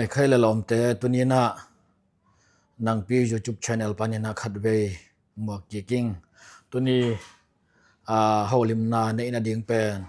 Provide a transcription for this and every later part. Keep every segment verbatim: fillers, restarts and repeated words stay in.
Ai khai le lawmte, tuni-in ah Nangpi YouTube channel panin ah khatvei muak kik ing. Tuni, ah, holimna neih nading pen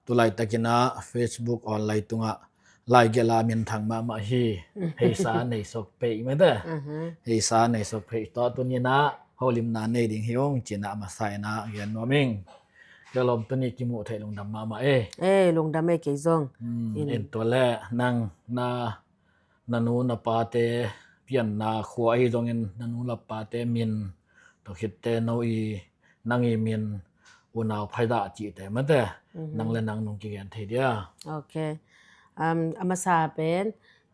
tu laitakin ah Facebook online tungah laigelh a minthang mahmah hi. Heisa nei sok phei mate. Mhm. Heisa nei sok phei tawh tuni-in ah holimna nei ding hi ung ci-in ah a masa-in ah gen nuam ing. Ka lawm, tuni kimuh theih lungdam mahmah e. Eh, lungdam e kei zong. Hmm, in. In tua le nang na na nu na pate pianna khua ahi zongin na nu na pate min, tua khitte no i, nang i min, unau phaidah cihte mate. Mhm. Nang le nang nung kigen thei dia? Ok. Um, a masa pen,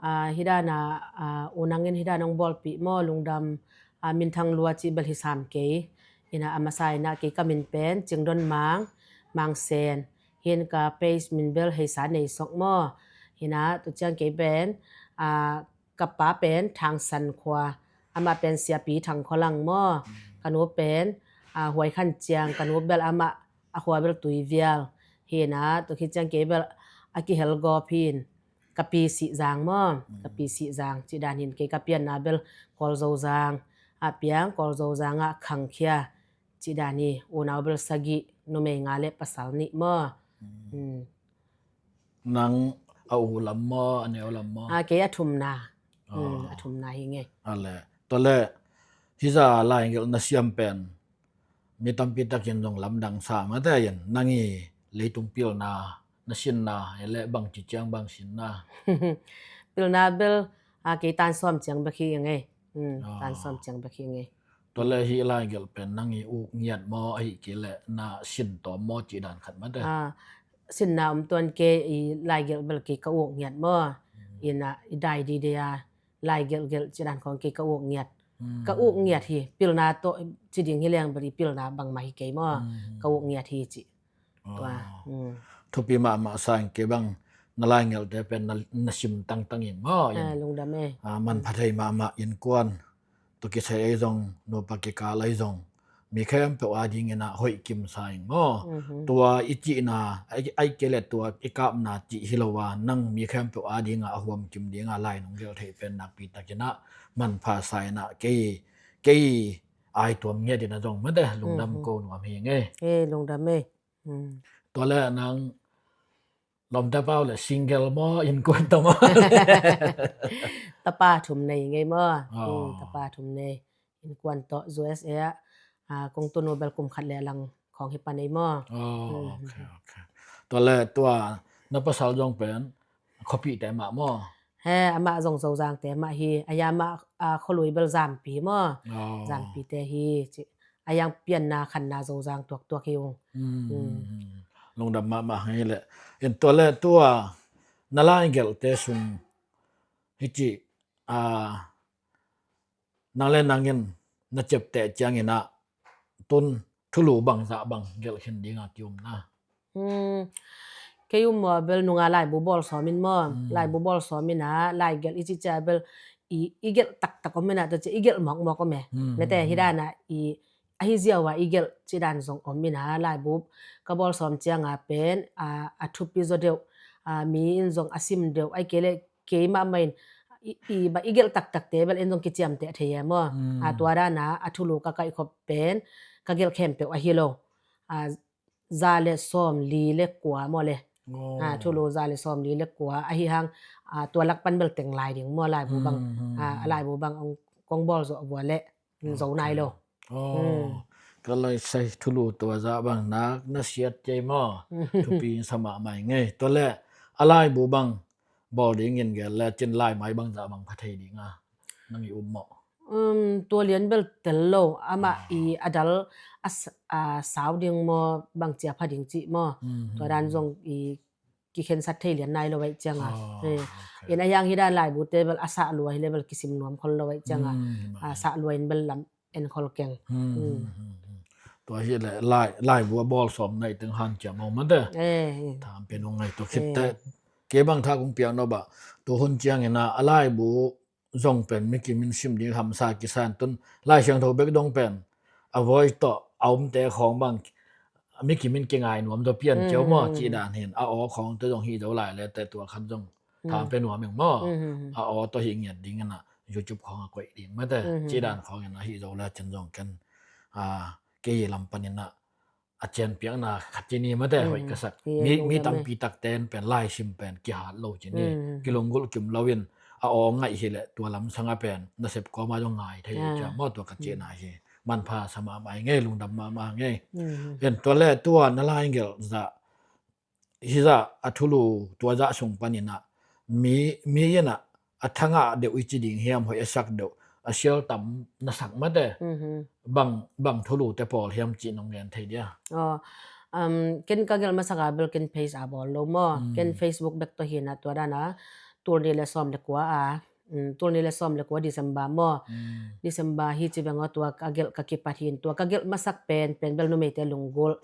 ah, hih dan a, ah, u nangin hih dan hong bawlpih maw, lungdam, ah, minthang lua cih bel hi sam kei. Ina a masa-in ah kei ka min pen Cingdon Mang, Mang Sen. Hi-in ka page min bel Heisa Nei Sok maw. Hi-in ah tu ciang kei pen, ah, ka pa pen Thang San khua, amah pen Siapi Thang Khua Lang maw. Ka nu pen, ah, Huai Khan Ciang, ka nu bel amah a khua bel Tuivial. Hi-in ah tu khit ciang kei bel a kihel gawp hi-in ka pi Sih Zang maw. Ka pi Sih Zang cih dan hi-in kei ka pianna bel Kawl Zozang a piang, Kawl Zozang ah khangkhia cih dan hi. Unau bel sagih, numei nga le pasal nih maw. Hmm. Hmm. Nang a u lam maw, a neu lam maw? Ah, kei a thumna. Hmm, ah, a thumna hi ing e. A le. Tua le, hih zah laigelh na siam pen mi tampi takin zong lamdang sa mate in, nang i leitung pilna na sinna, hi le bangci ciang bang sinna? Pilna bel, ah, kei tan sawm ciang bek hi ing e. Hmm, ah, tan sawm ciang bek hi ing e. Tua le hih laigelh pen nang i uk ngiat maw, ahih kei le na sin tawm maw cih dan khat mate? Ah, sinna om tuan kei, i laigelh bel kei ka uk ngiat maw. Hmm. Ina, ah, i dai dide a laigelh gelh cih dan khawng kei ka uk ngiat. Hmm. Ka uk ngiat hi, pilna tawh ci ding hi leng bel i pilna bangmah hi kei maw. Hmm. Ka uk ngiat hi cih. Tua. Ah. Hmm. Thupi mahmah sa ing. Kei bang na laigelhte pen na, na sim tangtang ing maw. Ah, lungdam e. Ah, manpha thei mahmah. Innkuan tawh kisai ahi zong, nupa kikal ahi zong, mi khempeuh adingin ah hoih kim sa ing maw. Mhm. Tua i cihna, ai, ahih kei le tua i kapna cih hi lo a, nang mi khempeuh adingah a huam kim dinga lai nong gelh theih pen nakpi takin ah manpha sa in ah kei, kei ai tuam ngiat in ah zong mate lungdam ko nuam hi ing e. Eh, lungdam e. Hmm. Tua le nang lawmte pau le single maw, innkuan tawh maw? Tapa thum nei ing e maw. Ah. Hmm, tapa thum nei. Innkuan tawh U S A ah, ah, kong tun uh bel kum khat le a lang khawng hi pan ei maw. Oh, hmm, ok, ok. Tua le tua na pasal zong pen khuapihte mah maw? He, amah zong Zozangte mah hi. A ya mah, ah, khualui bel Zampi maw. Oh. Zampite hi. Ci, a yang pianna khanna Zozang tuaktuak hi ung. Hmm. Hmm. Lungdam mahmah hi le. In tua le tua na laigelhte sung hi ci, ah, nang le nangin na ciapteh ciangin ah tun thulu bangzah bang gelh khin dinga ki-omna? Hmm. Kei um maw bel nunga laibu bawl sawm in maw. Hmm. Laibu bawl sawm in ah laigelh i ci cia bel i, i gelh taktak om in ah tua cia i gelh mawkmawk om e. Hmm. Mate hi dan ah i ahi ziau ah i gelh ci dan zong om in ah laibu ka bawl sawm cianga pen, ah, a thupi zaw deuh, ah, mi in zong a sim deuh, ahih kei le keimah mah in i, i, ba i gelh taktakte bel en zong kiciamteh thei e maw. Hmm. A tua dan a, a thulu ka kaihkhop pen ka gelh khempeuh ahi lo. A, za le sawm li le kua maw le. Oh. A, thulu za le sawm li le kua ahi hang, a, tua lak pan bel teng lai ding maw laibu bang. Hmm, hmm, a, hmm. A laibu bang ong kong bawl zawh vua le, hmm, zo nai lo. Oh. Hmm. Ka lai sai thulu tua zah bang nak na siat kei maw. Thupi in sa mahmah ing e. Tua le a laibu bang bawl dingin gel le cin laimai bangzah bang pha thei dinga nang i um maw? Um, tua lian bel tel lo, amah i a dal a s-, a sau ding maw, bang cia pha ding cih maw. Mhm. Tua dan zong i kikhensat thei lian nai lo aih cianga. Oh, eh, ok. In a yang hi dan laibute bel a sah lua hi le bel kisim nuam khol lo aih cianga. Hmm, a sah lua in bel lam en khol keng. Hmm, hmm, hmm, hmm. Tua hi le lai, laibu a bawl sawm nai teng hanciam om mate. Eh, eh. Tham pen ong ngai tua khit te. Eh. Kei bang tha kong piak no ba. Tua hun ciangin a, a laibu zong pen mi kimin sim ding hamsa kisan tun. Lai Siangtho bek dong pen a voi tawh a omte khawng bang mi kimin kingai nuam tawh pian ceu maw, hmm, ci dan hin. A aw khawngte zong hi zo lai le te tua khat zong Tha pe nuam eng maw. A aw tawh hi ngiat ding inah YouTube khawng a koih ding mate. Ci dan khawng inah hi zo le cin zong ken a kei lam pan inah a cianpiakna khat ci ni mate hoih ka sak. Mi tampi tak ten pen laisim pen kihat lo ci ni. Kilunggulh kim lo in a aw ngaih hileh tua lam sanga pen nasep kawma zong ngai thei cia maw tua ka cihna hi. Manpha sa mahmah ngei, lungdam mahmah ngei. In tua le tua na lai gelh zah hizah a thulu tua zah sung paninah mi, mi inah a thangah deuh i ci ding hiam, hoih a sak deuh a sial tam na sak mate. Bang, bang thulu te pawl hiam cih nong gen thei dia? Ken ka gelh masak a bel ken page a bawl lo maw. Ken Facebook bek tawh hinah tua dana tul ni le sawm le kua a tul ni le sawm le kua December maw. December hi ci beng aw tua ka gelh ka kipat hin tua ka gelh masak pen pen bel numeite lunggulh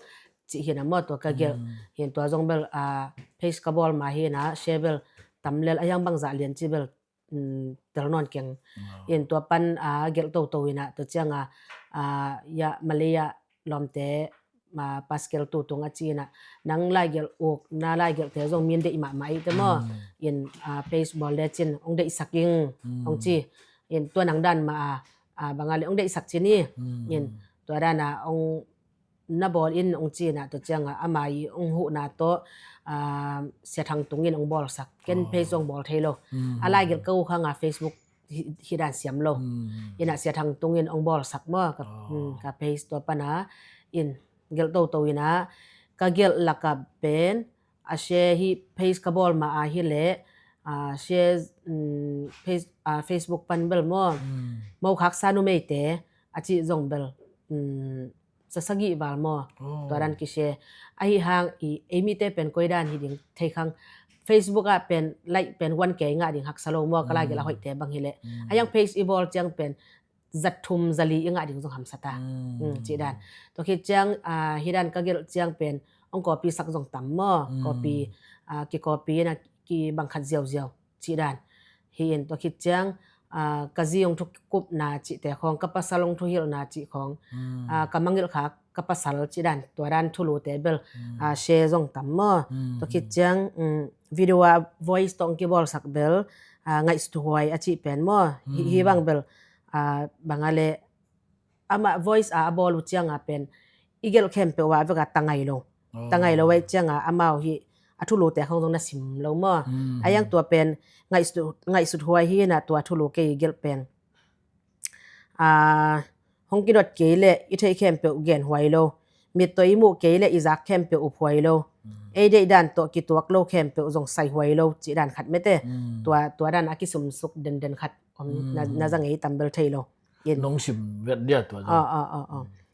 cih hinah maw tua ka gelh. Hin tua zong bel a page ka bawl ma hinah share bel tam lel a hiang bangzah lian ci bel tel nawn keng. In tua pan a gelh toto inah tua cianga a ya Malaya lawmte paskel tu tung a ci inah nang laigelh uk na laigelhte zong min deih mahmah ih te maw. In page bawl le cin hong deihsak ing hong ci. In tua nang dan mah a banga le hong deihsak ci ni. In tua dana hong na bawl in hong ci inah tua cianga ama i hong huhna tawh Sia Thang Tung in hong bawlsak. Ken page zong bawl thei lo. A laigelh ka uk hanga Facebook hi dan siam lo. Inah Sia Thang Tung in hong bawlsak maw ka page tua pana in gelh toto inah ka gelh laka pen a share hi page ka bawl ma a hileh a share page a Facebook pan bel maw. Mo khaksa numeite a cih zong bel sasagih val maw. Tua dan kishare ahi hang i ei mite pen koi dan hi ding thei khang. Facebook ah pen like pen one K i ngah ding haksa lo maw ka laigelh a hoihte bang hileh. A hiang page i bawl ciang pen zat thum zali i ngah ding zong hamsa ta. Cih dan tua khit ciang hi dan ka gelh ciang pen hong copy sak zong tam maw. Copy kicopy inah kibang khat ziauziau cih dan hi in tua khit ciang ka zi hong thukupna cihte khawng ka pasal hong thuhilhna cih khawng ka mangilh kha ka pasal cih dan tua dan thulute bel share zong tam maw. Tua khit ciang video a voice tawh hong kibawlsak bel ngaihsut huai a cih pen maw. Hi bang bel banga le amah voice a a bawl uh cianga pen i gelh khempeuh a veka tangai lo. Tangai lo aih cianga amau hi a thulute khawng zong na sim lo maw. A hiang tua pen ngaihsut huai hinah tua thulu kei i gelh pen hong kidot kei leh i theih khempeuh gen huai lo. Mit tawh i muh kei leh i zak khempeuh up huai lo. Ei deih dan tawh kituak lo khempeuh zong sai huai lo cih dan khat mete. Tua dan a kisumsuk denden khat om na za ngei tam bel thei lo. Nong sim vet dia tua.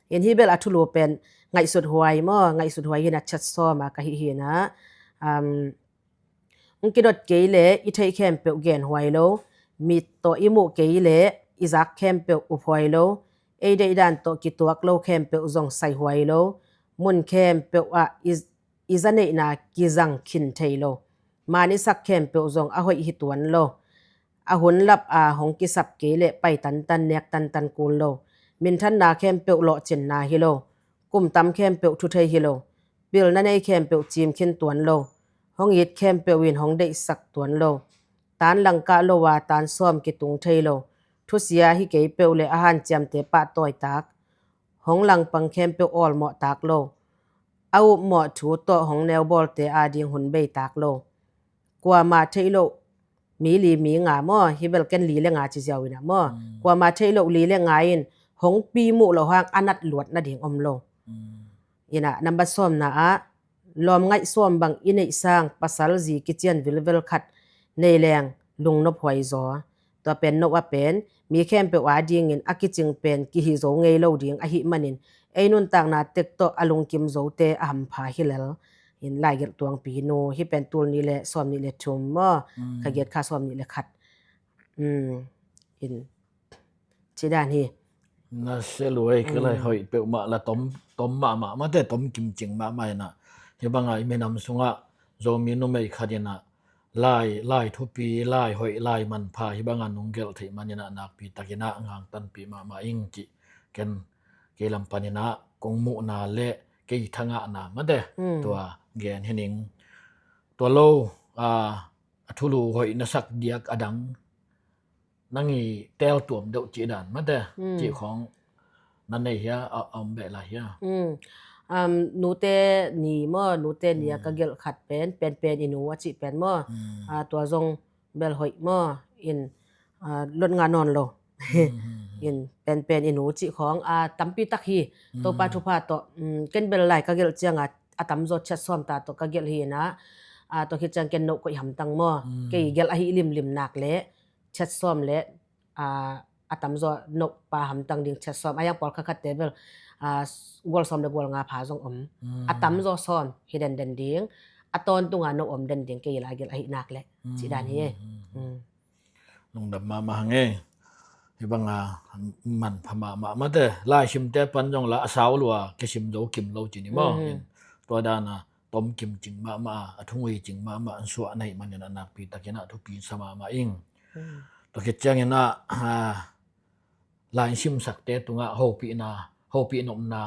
In hi bel a thulu pen ngaihsut huai maw. Ngaihsut huai hinah chat sawm a ka hih hinah hong kidot kei leh i theih khempeuh gen huai lo. Mit tawh i muh kei leh i zak khempeuh up huai lo. Ei deih dan tawh kituak lo khempeuh zong sai huai lo. Mun khempeuh ah i i za neihna kizang khin thei lo. Maan i sak khempeuh zong a hoih hi tuan lo. A hun lap a hong kisap kei leh pai tantan nek tantan kul lo. Minthanna khempeuh lawhcinna hi lo. Kum tam khempeuh thu thei hi lo. Pilna nei khempeuh cim khin tuan lo. Hong it khempeuh in hong deihsak tuan lo. Tan langkah lo a tan sawm kitung thei lo. Thusia hi kei peuh leh a hanciamte pahtawi tak. Hong langpang khempeuh awlmawh tak lo. A upmawh thu tawh hong neubawlte ading hun bei tak lo. Kuamah theih loh mi li mi nga maw, hi bel ken li le nga ci ziau inah maw. Kuamah theih loh li le nga in hong pi muh loh hang a nat luat nading om lo. Inah nambat sawmna ah lawm ngaih sawm bang i neih sang pasal zi kician vilvel khat nei leng lungnop huai zaw. Tua pen noh a pen mi khempeuh adingin a kicing pen kihi zo ngei lo ding ahih manin ei nuntakna tek tawh a lungkim zote a hampha hi lel. In laigelh tuangpi nu hi pen tul nih le sawm nih le thum maw. Ka giat kha sawm nih le khat. In ci dan hi. Na se luai ka lai hoih peuhmah la tom, tom mahmah mate, tom kimcing mahmah inah. Hi bangah i minam sungah Zomi numei khat inah lai, lai thupi, lai hoih, lai manpha hi bangah nong gelh theih man inah nakpi tak inah ngangtanpih mahmah ing cih ken kei lam pan inah kong muhna le kei thangahna mate tua gen hi ning. Tua lo a a thulu hoih na sak diak a dang nang i tel tuam deuh cih dan mate, mm, cih khawng na nei hia, a, a om beh lai hia? Mm. Um, nute ni maw, nute ni a, mm, ka gelh khat pen, Penpen i nu a cih pen maw. Mm. Ah, tua zong bel hoih maw, in, ah, lot ngah nawn lo. Mm, mm, mm. In Penpen i nu cih khawng, ah, tampi tak hi. Mm. Topa thupha tawh, mm, ken bel lai ka gelh ciang a, a tamzaw chiat sawm ta tawh ka gelh hi in a, ah, tua khit ciang ken noh koih hamtang maw. Mm. Kei gelh ahi limlim nak leh chiat sawm leh, ah, a tamzaw noh pha hamtang ding chiat sawm. A yang pawlkhat khatte bel, ah, gual sawm leh gual nga pha zong om. Mm. A tamzaw sawm hi denden ding, a tawntung a noh om den ding kei lai gelh ahi nak leh, cih dan hi e. Mm, mm, mm. Mm. Lungdam mahmah hang e. Hih bang a manpha mahmah mate. Laisimte pan zong la a sau lua kisim zo kim lo ci ni maw. Mm. In tua dan a tomkim cing mahmah, a thungui cing mahmah, an suah na hih manin a nakpi takin a thupi sa mahmah ing. Mm. Tua khit ciangin a, a, laisimsakte tungah hopihna, hopih nopna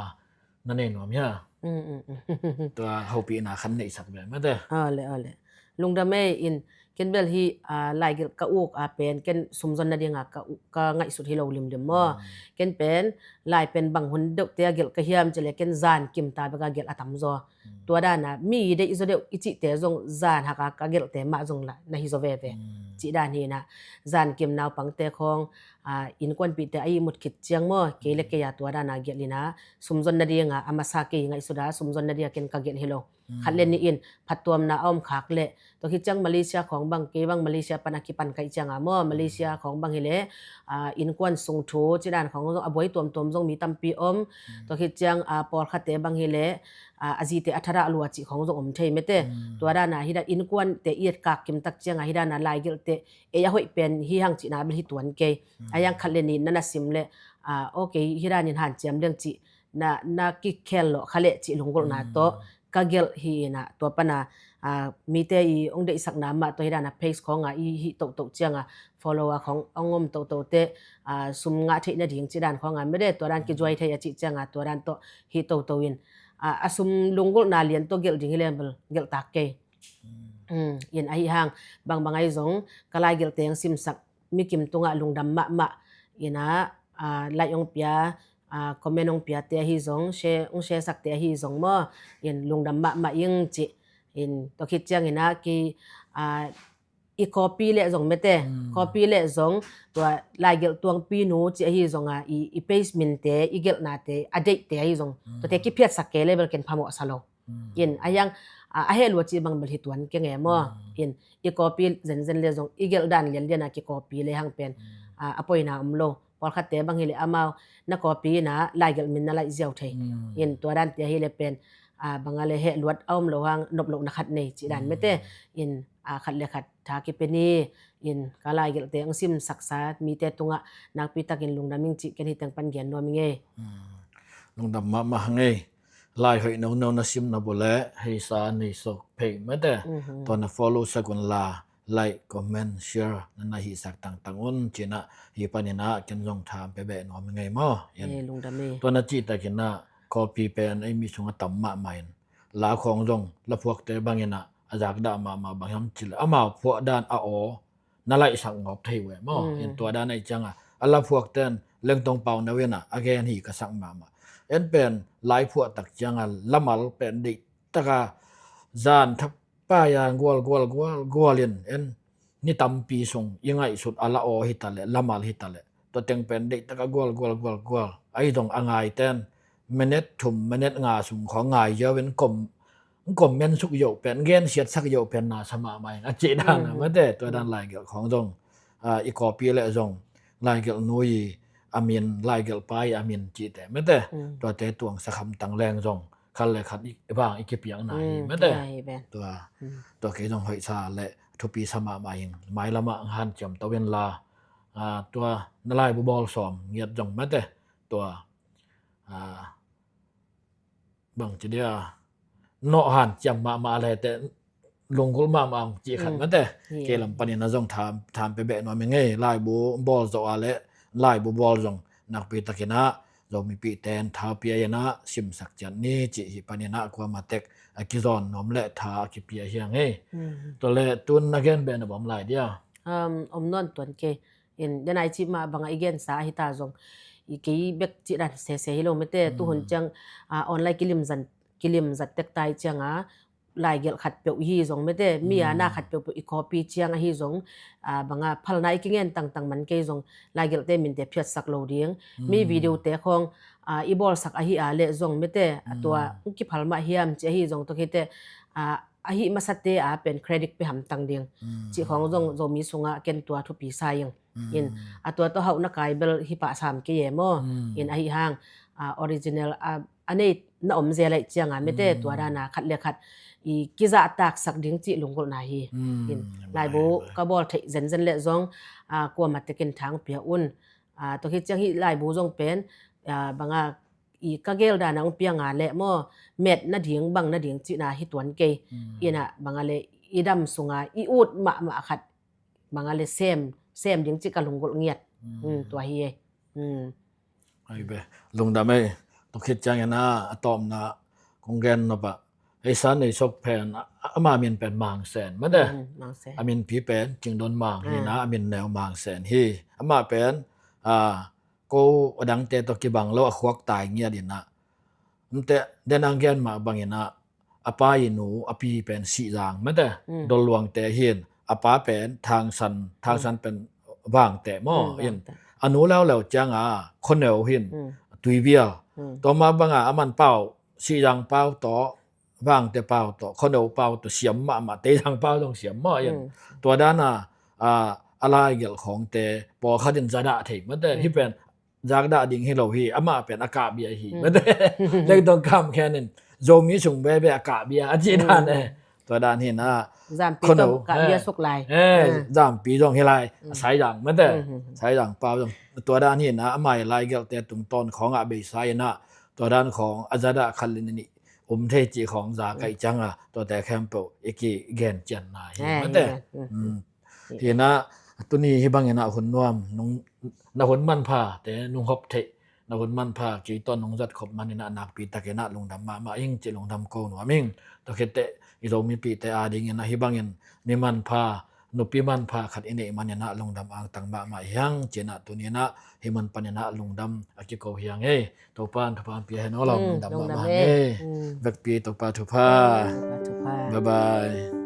na nei nuam hia? Mm, mm, mm. Tua hopihna khan neihsak ve mate. Awle, awle. Lungdam e. In ken bel hih, a, laigelh ka uk a pen ken sumzon nadinga ka u-, ka ngaihsut hi lo limlim maw. Mm. Ken pen lai pen bang hun deuhte a gelh ka hiam cih leh ken zan kim ta bek a gelh a tamzaw. Mm. Tua dan a mi deih zaw deuh i cihte zong zan hak a ka gelhte mah zong la na hi zaw veve. Mm. Cih dan hi in a, zan kim naupangte khawng, ah, innkuanpihte a ihmut khit ciang maw, kei le kei a tua dan a gelh in a, sumzon nading a, a masa kei ngaihsut a, sumzon nading a ken ka gelh hi lo. Mm. Khat le nih in phattuamna a om khak leh, tua khit ciang Malaysia khawng bang, kei bang Malaysia pan a kipan ka hih ciang a maw, Malaysia khawng bang hi leh, ah, innkuan sung thu cih dan khawng zong a buai tuamtuam zong mi tampi om. Mm. Tua khit ciang, ah, pawlkhatte bang hi leh, ah, a zite a thadah lua cih khawng zong om thei mate. Mm. Tua dan a hih dan innkuante i etkak kim tak ciang a hih dan a laigelhte ei a hoih pen hi hang cihna bel hi tuan kei. Mm. A yang khat le nih na na sim leh, ah, okay, hih dan in hanciam leng cih na, na kikhel lawh kha leh cih lunggulhna tawh ka gelh hi in a, tua pan a, ah, mite i hong deihsakna mah tawh hih dan a page khawng a i hih tohtoh ciang a follower khawng hong om tohtohte, ah, sum ngah theih nading cih dan khawng a mede, tua dan kizuai thei a cih ciang a tua dan tawh hih tohtoh in, ah, a sum lunggulhna lian tawh gelh ding hi leh bel gelh tak kei. Mm, in ahi hang bangbang ahi zong ka laigelhte hong simsak mi kim tungah lungdam mahmah in a, ah, like hong pia, ah, comment hong piate ahi zong, share, hong share sakte ahi zong maw, in lungdam mahmah ing cih. In tua khit ciang in a ki, ah, i copy leh zong mate, mm, copy leh zong tua laigelh tuangpi nu cih ahi zong a i, i page minte, i gelhnate a deihte ahi zong, mm, tuate kiphiatsak kei leh bel ken phamawh sa lo. Mm. In a yang, a, a heh lua cih bang bel hi tuan keng e maw. Mm. In i copy zenzen leh zong i gelh dan lianlian a ki copy lehang pen, mm, a, a poina om lo. Pawlkhatte bang hi leh amau na copy in a laigelh min na laih ziau thei. Mm. In tua dante ahi leh pen, a, bang a leh heh luat a om lo hang nop lohna khat nei cih dan mate. Mm. In, a, khat le khat tha kipia ni. In ka laigelhte hong simsaksa mite tungah nakpi takin lungdam ing cih ken hih teng pan gen nuam ing e. Mm. Lungdam mahmah hang e. Lai hoih nono na simna bule heisa nei sok phei mate. Mhm. Tua na follow sak un la, like, comment, share na na hihsak tangtang un ci in a, hih panin a ken zong tha pia beh nuam ing e maw. In, eh, lungdam e. Tua na cih takin a copy pen ei mi sungah tam mahmah in, la khawng zong la phuakte bangin a, a zakdah mahmah bang hiam cih leh amau phuah dan a aw na laihsak ngawp thei uh e maw. Mm. In tua dan ahih ciang a, a la phuakte in Lengtong Pau Neu in a, a gen hi ka sak mahmah. En pen lai phuah tak ciang a lamal pen deih tak a zan thapai a gual gual gual gual in, en ni tampi sung i ngaihsut a la aw hi ta leh, lamal hi ta leh, tua teng pen deih tak a gual gual gual gual. Ahi zong a ngaite in minute thum, minute nga sung khawng ngai ziau in kom, kom men suk yoh pen, gensiatsak yoh pen na sa mahmah ing a cih dan a, mm, mate, tua dan, mm, laigelh khawng zong, a, i copy leh zong laigelh nu i a min, laigelh pa i a min cihte mate, mm, tuate tuangsak hamtang leng zong khat le khat i vang i kipiakna hi, mm, mate. Tua hi pen. Tua, mm, tua kei zong hoihsa leh thupi sa mahmah ing. Mailam ah hanciam to in la, a, tua na laibu bawl sawm ngiat zong mate. Tua, a, bangci dia, nawh hanciam mahmah a lete lunggulh mahmah ung cih khat, mm, mate. Yeah. Kei lam panin a zong tham, tham pia beh nuam ing e. Laibu bawl zawh a leh laibu bawl zong nakpi takin a Zomipihte in tha pia in ah simsak ciat ni cih hi panin ah kuama tek a kizawn nuam le tha a kipia hi hang ei. Tua le tun na gen beh na bawm lai dia? Om nawn tuan kei. In, den ai cih mah banga i gensa ahi ta zong, i kei bek cih dan sese hi lo mete, tuhun ciang online kilimzat tek tai cianga laigelh khat peuh hi zong mete, mi a na khat peuhpeuh i copy ciang ahi zong, banga phalna i kingen tangtang man kei zong laigelhte minte phiatsak lo ding. Mi videote khawng i bawlsak ahi a le zong mete, a tua kiphal mah hiam ci ahi zong tua khite, ahi masate a pen credit pe hamtang ding cih khawng zong Zomi sungah ken tua thupi sa ing. In, a tua tawh hauh na kai bel hi pah sam kei e maw? In, ahi hang original a nei na om zel aih cianga mete, tua dana khat le khat i kizahtaksak ding cih lunggulhna hi. In, laibu ka bawl theih zenzen le zong kuama tekin thang pia un. Tua hi ciang hi laibu zong pen banga i ka gel dana ong pianga le maw, met nading bang nading cihna hi tuan kei. Ina banga le i dam sunga i ut mahmah khat banga le sem sem ding cih ka lunggulh ngiat. Tua hi e. Ai be, lungdam ei. Tua khit ciangin ah a tawpna kong gen nop ah, ei san nei sop pen ama min pen Mang Sen mate. A minpi pen Cing Don Mang hi na, a min neu Mang Sen hi. Amah pen ko a dangte tawh kibang lo a khuak tai ngiat in ah, mte, den ang gen mah bangin ah a pa i nu a pi pen Sihzang mate, Dol Luangte hin, a pa pen Thangsan, Thangsan pen Vangte maw? In, a nu leuleu cianga Khoneu hin, Tuivial. Tua mah banga a man pau, Sihzang pau tawh Vangte pau tawh, Khoneu pau tawh siam mahmah, Teizang pau zong siam maw? In, tua dana a laigelh khawngte pawlkhat in zadah thei mate, hi pen zakdah ding hi lo hi, amah pen a kahbia hi mate. Leitong kam khen in Zomi sung bebe a kahbia a cih dan e. Tua dan hi na, zampi tawh kahbia suk lai. Zampi zong hi lai, a Saizang mate, Saizang pau zong. Tua dan hi na, amah i laigelhte tungtawn khawngah beisa in ah tua dan khawng a zadah khat le nih um thei cih khawng za kaih cianga tuate khempeuh i kigen cianna hi mate. Hi na, tuni hi bangin ah hun nuam, na hun manphate nung hop theih, na hun manpha kei tawh nung zat khop manin ah nakpi takin ah lungdam mahmah ing cih lungdam ko nuam ing. Tua khitteh i Zomipihte adingin ah hi bangin ni manpha, nupi manpha khat i neih manin ah lungdam angtang mahmah hi hang cih in ah tuni in ah hi man panin ah lungdam a kiko hi hang ei. Topa in thupha pia hen aw, lungdam mahmah hang ei. Vekpi Topa thupha. Bye bye.